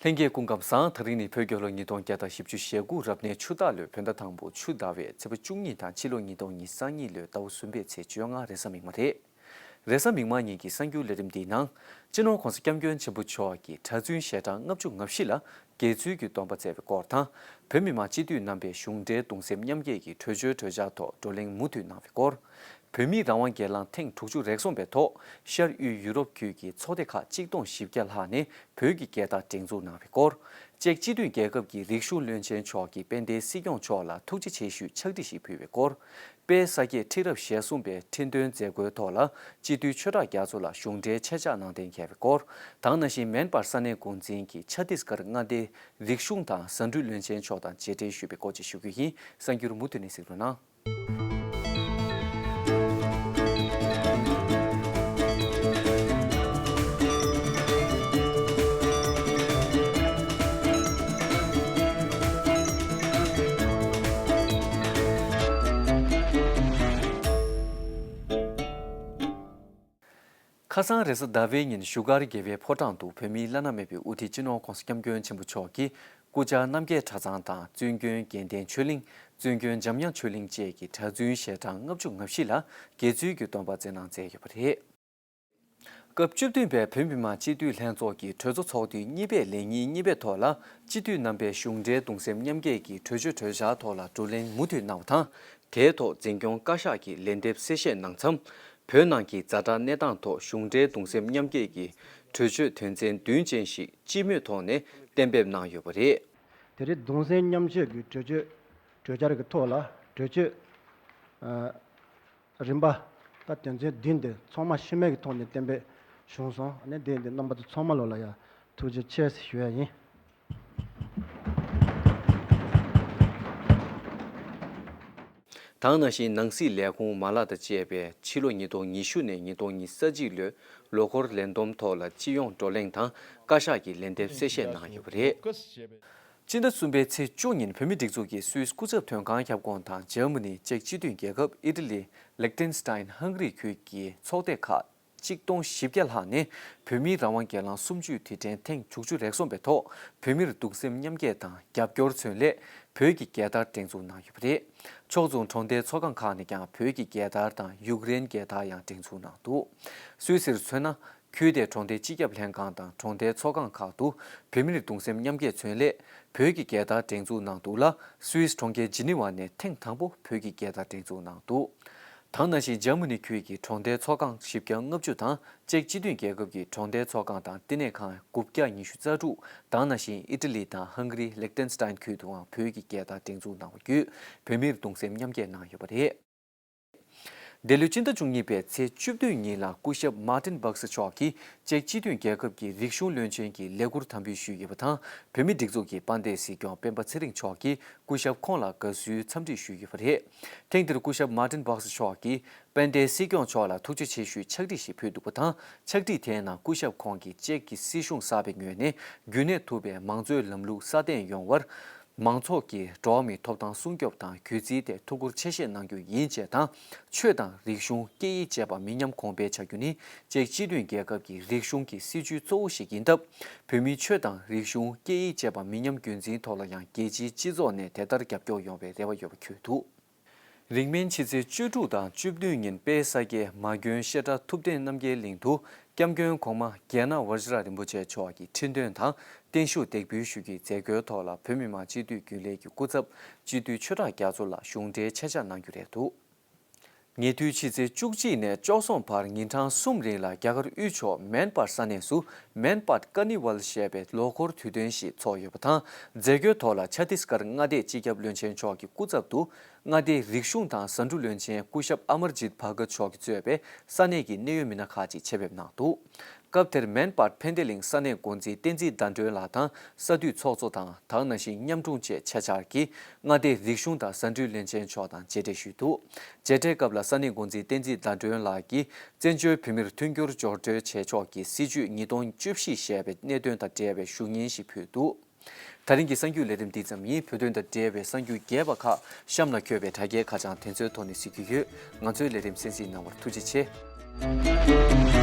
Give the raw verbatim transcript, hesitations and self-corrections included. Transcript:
ལྷན་རྒྱས་སྐུ་ཁམས་བཟང་། དེ་རིང་ནི་བོད་རྒྱལ་ལོ་ཉིས་སྟོང་བརྒྱ་དང་བཞི་བཅུ་ཞེ་དགུ་རབ་གནས་ཆུ་སྟག་ལོའི་བོད་ཟླ་དང་པོ་ཆུ་ཟླ་བའི་ཚེས་པ་བཅུ་གཉིས་དང་ཕྱི་ལོ་ཉིས་སྟོང་ཉི་ཤུ་རྩ་གཉིས་ལོའི་ཟླ་བ་གསུམ་པའི་ཚེས་བཅོ་ལྔ་རེས་གཟའ་མིག་དམར་རེད། རེས་གཟའ་མིག་དམར་ཉིན་གྱི་གསར་འགྱུར་ལས་རིམ་འདིའི་ནང་། སྤྱི་ནོར་༸གོང་ས་༸སྐྱབས་མགོན་ཆེན་པོ་མཆོག་གིས་གྲྭ་བཙུན་ཞལ་གྲངས་ལྔ་བཅུ་ང་བཞི་ལ་དགེ་ཚུལ་གྱི་སྡོམ་པ་བསྩལ་བའི་སྐོར་དང་། བོད་མི་མང་སྤྱི་འཐུས་རྣམ་པས་གཞུང་འབྲེལ་གདུང་སེམས་མཉམ་སྐྱེད་ཀྱི་གྲོས་ཆོད་གྲོས་འཆར་ཐོག་བགྲོ་གླེང་མུ་མཐུད་གནང་བའི་སྐོར། བོད་མིའི་རང་དབང་སྒེར་ལངས་ཐེངས་དྲུག་ཅུ་རེ་གསུམ་པའི་ཐོག་ཤར་ཡུལ་ཡུ་རོབ་ཁུལ་གྱི་ཚོགས་སྡེ་ཁག་གཅིག་སྟོང་བཞི་བརྒྱ་ལྷག་ནས་བོད་ཀྱི་རྒྱལ་དར་སྒྲེང་འཛུགས་གནང་བའི་སྐོར། ཅེཀ་སྤྱི་མཐུན་རྒྱལ་ཁབ་ཀྱི་རིག་གཞུང་བློན་ཆེན་མཆོག་གིས་དཔལ་ལྡན་སྲིད་སྐྱོང་མཆོག་ལ་ཐུགས་རྗེ་ཆེ་ཞུའི་ཕྱག་བྲིས་ཤིག་ཕུལ་བའི་སྐོར། དཔལ་ས་སྐྱའི་ཁྲི་རབས་ཞེ་གསུམ་པའི་ཁྲི་འདོན་མཛད་སྒོའི་ཐོག་ལ་སྤྱི་འཐུས་ཆོས་གྲགས་རྒྱ་མཚོ་ལ་གཞུང་འབྲེལ་ཆེད་བཅར་གནང་གཏན་འཁེལ་བའི་སྐོར། དེ་ནང་བཞིན་མན་པར་ས་གནས་འགོ་འཛིན་གྱིས་ཆ་ཏིས་ཀར་མངའ་སྡེའི་རིག་གཞུང་དང་ཟ་འབྲུ་བློན་ཆེན་མཆོག་དང་མཇལ་འཕྲད་ཞུས་པའི་སྐོར་བཅས་ཞུ་རྒྱུ་ཡིན། གསར་འགྱུར་མུ་མཐུད་ནས་གཟིགས་རོགས་གནང་། ཁ་སང་རེས་གཟའ་ཟླ་བའི་ཉིན་བཞུགས་སྒར་རྒྱལ་བའི་ཕོ་བྲང་དུ་བོད་མིའི་བླ་ན་མེད་པའི་དབུ་ཁྲིད་སྤྱི་ནོར་༸གོང་ས་༸སྐྱབས་མགོན་ཆེན་པོ་མཆོག་གིས་སྐུ་བཅར་རྣམ་རྒྱལ་གྲྭ་ཚང་དང་། བཙུན་དགོན་དགེ་ལྡན་ཆོས་གླིང་། བཙུན་དགོན་འཇམ་དབྱངས་ཆོས་གླིང་བཅས་ཀྱི་གྲྭ་བཙུན་ཞལ་གྲངས་ལྔ་བཅུ་ང་བཞི་ལ་དགེ་ཚུལ་གྱི་སྡོམ་པ་བསྩལ་གནང་མཛད་ཡོད་པ་རེད། སྐབས་བཅུ་བདུན་པའི་བོད་མི་མང་སྤྱི་འཐུས་ལྷན་ཚོགས་ཀྱི་གྲོས་ཚོགས་ཚོགས་དུས་གཉིས་པའི་ལས་ཉིན་གཉིས་པའི་ཐོག་ལ། སྤྱི་འཐུས་རྣམ་པས་གཞུང་འབྲེལ་གདུང་སེམས་མཉམ་སྐྱེད་ཀྱི་གྲོས་ཆོད་གྲོས་འཆར་ཐོག་ལ་བགྲོ་གླེང་མུ་མཐུད་གནང་བ་དང་། དེའི་ཐོག་འཛིན་སྐྱོང་བཀའ་ཤག་གིས་ལན་འདེབས་གསལ་བཤད་གནང་མཚམས། བོད་ནང་གི་ཛ་དྲག་གནས་སྟངས་ཐོག་གཞུང་འབྲེལ་གདུང་སེམས་མཉམ་སྐྱེད་ཀྱི་གྲོས་ཆོད་དོན་ཚན་བདུན་ཅན་ཞིག་སྤྱི་མོས་ཐོག་ནས་གཏན་འབེབས་གནང་ཡོད་པ་རེད། དེ་རིང་གདུང་སེམས་མཉམ་སྐྱེད་ཀྱི་གྲོས་ཆོད་གྲོས་འཆར་གྱི་ཐོག་ལ་གྲོས་ཆོད། ཨ། རིམ་པ། ད་དོན་ཚན་བདུན་དེ་ཚང་མ་སྤྱི་མོས་ཀྱི་ཐོག་ནས་གཏན་འབེབས་བྱུང་སོང་། ཨ་ནི་དེ་འདི་རྣམ་པ་ཚོ་ཚང་མ་ལོ་ལ་ཡང་ཐུགས་རྗེ་ཆེ་ཞེས་ཞུ་ཡ་ཡིན། དེ་ནང་བཞིན་ནང་སྲིད་ལས་ཁུངས་མ་ལག་དང་བཅས་པའི་ཕྱི་ལོ་ཉིས་སྟོང་ཉི་ཤུ་ནས་ཉིས་སྟོང་ཉི་ཤུ་རྩ་གཅིག་ལོའི་ལོ་འཁོར་ལས་བསྡོམས་ཐོག་ལ་སྤྱི་ཡོངས་བགྲོ་གླེང་དང་བཀའ་ཤག་གིས་ལན་འདེབས་གསལ་བཤད་གནང་ཡོད་པ་རེད། སྤྱི་ཟླ་གསུམ་པའི་ཚེས་བཅུ་ཉིན་བོད་མིའི་སྒྲིག་འཛུགས་ཀྱི་སུད་སི་སྐུ་ཚབ་དོན་ཁང་ཁྱབ་ཁོངས་དང་འཇར་མ་ནི། ཅེཀ་སྤྱི་མཐུན་རྒྱལ་ཁབ། ཨི་ཊ་ལི། ལིག་ཏེན་སི་ཏཱིན། ཧང་ག་རི་ཁུལ་གྱི་ཚོགས་སྡེ་ཁག་གཅིག་སྟོང་བཞི་བརྒྱ་ལྷག་ནས་བོད་མིའི་རང་དབང་སྒེར་ལངས་གསུམ་བཅུའི་དུས་དྲན་ཐེངས་དྲུག་ཅུ་རེ་གསུམ་པའི་ཐོག་བོད་མིར་གདུང་སེམས་མཉམ་སྐྱེད་དང་རྒྱབ་སྐྱོར་མཚོན་སླད་བོད་ཀྱི་རྒྱལ་དར་སྒྲེང་འཛུགས་གནང་ཡོད་པ་རེད། ཕྱོགས་མཚུངས་གྲོང་སྡེའི་ཚོགས་ཁང་ཁག་ནས་ཀྱང་བོད་ཀྱི་རྒྱལ་དར་དང་ཡུཀ་རེན་རྒྱལ་དར་ཡང་སྒྲེང་འཛུགས་གནང་འདུག་སུད་སིར་མཚོན་ན། ཁུལ་དེའི་གྲོང་སྡེའི་སྤྱི་ཁྱབ་ལྷན་ཁང་དང་གྲོང་སྡེའི་ཚོགས་ཁང་ཁག་ཏུ་བོད་མིར་གདུང་སེམས་མཉམ་སྐྱེད་མཚོན་སླད་བོད་ཀྱི་རྒྱལ་དར་སྒྲེང་འཛུགས་གནང་འདུག་ལ། སུད་སི་གྲོང་ཁྱེར་ཇི་ནི་ཝ་ནས་ཐེངས་དང་པོ་བོད་ཀྱི་རྒྱལ་དར་སྒྲེང་འཛུགས་གནང་འདུག་དེ་ནང་བཞིན་འཇར་མ་ནི་ཁུལ་གྱི་གྲོང་སྡེའི་ཚོགས་ཁང་བཞི་བརྒྱ་ལྔ་བཅུ་དང་། ཅེཀ་སྤྱི་མཐུན་རྒྱལ་ཁབ་ཀྱི་གྲོང་སྡེའི་ཚོགས་ཁང་དང་བསྟི་གནས་ཁང་དགུ་བརྒྱ་ཉི་ཤུ་རྩ་དྲུག་དེ་ནང་བཞིན་ཨི་ཊ་ལི་དང་ཧང་ག་རི། ལིག་ཏེན་སི་ཏཱིན་ཁུལ་དུའང་བོད་ཀྱི་རྒྱལ་དར་སྒྲེང་འཛུགས་གནང་བ་བརྒྱུད་བོད་མིར་གདུང་སེམས་མཉམ་སྐྱེད་གནང་ཡོད་པ་རེད། འདི་ལོའི་སྤྱི་ཟླ་བཅུ་གཉིས་པའི་ཚེས་བཅུ་བདུན་ཉིན་ལ་སྐུ་ཞབས་མཱ་ཏིན་བྷག་སི་མཆོག་གིས་ཅེཀ་སྤྱི་མཐུན་རྒྱལ་ཁབ་ཀྱི་རིག་གཞུང་བློན་ཆེན་གྱི་ལས་འཁུར་དམ་འབུལ་ཞུས་ཡོད་པ་དང་། བོད་མིའི་སྒྲིག་འཛུགས་ཀྱི་དཔལ་ལྡན་སྲིད་སྐྱོང་སྤེན་པ་ཚེ་རིང་མཆོག་གིས་སྐུ་ཞབས་ཁོང་ལ་དགའ་བསུའི་འཚམས་འདྲི་ཞུས་ཡོད་པ་རེད། ཐེངས་འདིར་སྐུ་ཞབས་མཱ་ཏིན་བྷག་སི་མཆོག་གིས་དཔལ་ལྡན་སྲིད་སྐྱོང་མཆོག་ལ་ཐུགས་རྗེ་ཆེ་ཞུའི་ཕྱག་བྲིས་ཤིག་ཕུལ་འདུག་པ་དང་། ཕྱག་བྲིས་དེའི་ནང་སྐུ་ཞབས་ཁོང་གིས་ཅེཀ་གི་སྲིད་གཞུང་གསར་པའི་ངོས་ནས་རྒྱུན་གནས་ཐུབ་པའི་མང་གཙོའི་ལམ་ལུགས་སྲ་བརྟན་ཡོང་བར། མང་ཚོགས་ཀྱི་འགྲོ་བ་མིའི་ཐོབ་ཐང་སྲུང་སྐྱོབ་དང་གུས་བརྩིའི་ཐད་ཐུགས་ཁུར་ཆེ་བཞེས་གནང་རྒྱུ་ཡིན་ཅེས་དང་། ཆོས་དང་རིག་གཞུང་སྐད་ཡིག་བཅས་པ་མི་ཉམས་གོང་འཕེལ་བྱ་རྒྱུ་ནི་ཅེཀ་སྤྱི་མཐུན་རྒྱལ་ཁབ་ཀྱི་རིག་གཞུང་གི་སྲིད་བྱུས་གཙོ་བོ་ཞིག་ཡིན་སྟབས། བོད་མིའི་ཆོས་དང་རིག་གཞུང་སྐད་ཡིག་བཅས་པ་མི་ཉམས་རྒྱུན་འཛིན་ཐོག་ལ་ཡང་རྒྱལ་སྤྱིའི་སྤྱི་ཚོགས་ནས་དེ་ལྟར་རྒྱབ་སྐྱོར་ཡོང་བའི་རེ་བ་ཡོད་པ་འཁོད་འདུག་རིང་མིན་ཕྱི་ཚེས་བཅུ་དྲུག་དང་བཅུ་བདུན་ཉིན་དཔལ་ས་སྐྱའི་མ་དགོན་བཤད་གྲྭ་ཐུབ་བསྟན་རྣམ་རྒྱལ་གླིང་དུ་སྐྱབས་མགོན་གོང་མ་རྒྱལ་ནག་ཝ་ཇི་ར་རིན་པོ་ཆེ་མཆོག་གི་ཁྲི་འདོན་དང་བརྟན་བཞུགས་འདེགས་འབུལ་ཞུ་རྒྱུའི་མཛད་སྒོའི་ཐོག་ལ་བོད་མི་མང་སྤྱི་འཐུས་རྒྱུན་ལས་ཀྱི་སྐུ་ཚབ་སྤྱི་འཐུས་ཆོས་གྲགས་རྒྱ་མཚོ་ལགས་གཞུང་འབྲེལ་ཆེད་བཅར་གནང་རྒྱུ་རེད་འདུག་ཉེ་དུས་ཕྱི་ཚེས་བཅུ་གཅིག་ནས་བཅུ་གསུམ་བར་ཉིན་གྲངས་གསུམ་རིང་ལ་རྒྱ་གར་དབུས་ཕྱོགས་མན་པར་ས་གནས་སུ་མན་པར་ཀ་ནི་ཝལ་ཞེས་པའི་ལོ་འཁོར་དུས་སྟོན་ཞིག་འཚོགས་ཡོད་པ་དང་། མཛད་སྒོའི་ཐོག་ལ་ཆ་ཏིས་ཀར་མངའ་སྡེའི་སྤྱི་ཁྱབ་བློན་ཆེན་མཆོག་གི་སྐུ་ཚབ་ཏུ། མངའ་སྡེའི་རིག་གཞུང་དང་ཟ་འབྲུ་བློན་ཆེན་སྐུ་ཞབས་ཨ་མར་ཇིད་བྷ་གཏ་མཆོག་གིས་གཙོས་པའི་ས་གནས་ཀྱི་གནད་ཡོད་མི་སྣ་ཁག་ཅིག་ཆེད་ཕེབས་གནང་འདུག་སྐབས་དེར་མན་པར་ཕན་བདེ་གླིང་ས་གནས་འགོ་འཛིན་བསྟན་འཛིན་ཟླ་སྒྲོན་ལགས་དང་ས་འཐུས་ཚོགས་གཙོ་དང་དེ་ནང་བཞིན་མཉམ་དྲུང་བཅས་ཆེད་བཅར་གྱིས་མངའ་སྡེའི་རིག་གཞུང་དང་ཟ་འབྲུའི་བློན་ཆེན་མཆོག་དང་མཇལ་འཕྲད་ཞུས་འདུག་མཇལ་འཕྲད་སྐབས་ལ་ས་གནས་འགོ་འཛིན་བསྟན་འཛིན་ཟླ་སྒྲོན་ལགས་ཀྱིས་བཙན་བྱོལ་བོད་མིར་མཐུན་འགྱུར་སྦྱོར་སྤྲོད་བྱེད་ཕྱོགས་ཀྱི་སྲིད་བྱུས་ཉིས་སྟོང་བཅུ་བཞི་ཞེས་པའི་གནད་དོན་དང་འབྲེལ་བའི་ཞུ་སྙན་ཞིག་ཕུལ་འདུག་ད་རིང་གི་གསར་འགྱུར་ལས་རིམ་འདི་ཙམ་ཡིན། བོད་དོན་དང་འབྲེལ་བའི་གསར་འགྱུར་རྒྱས་པ་ཁག་གཤམ་ལ་འཁོད་པའི་དྲ་རྒྱའི་ཁ་བྱང་དེ་ཚོའི་ཐོག་ནས་གཟིགས་རྒྱུ་ཡོད། ང་ཚོའི་ལས་རིམ་གསན་གཟིགས་གནང་བར་ཐུགས་རྗེ་ཆེ།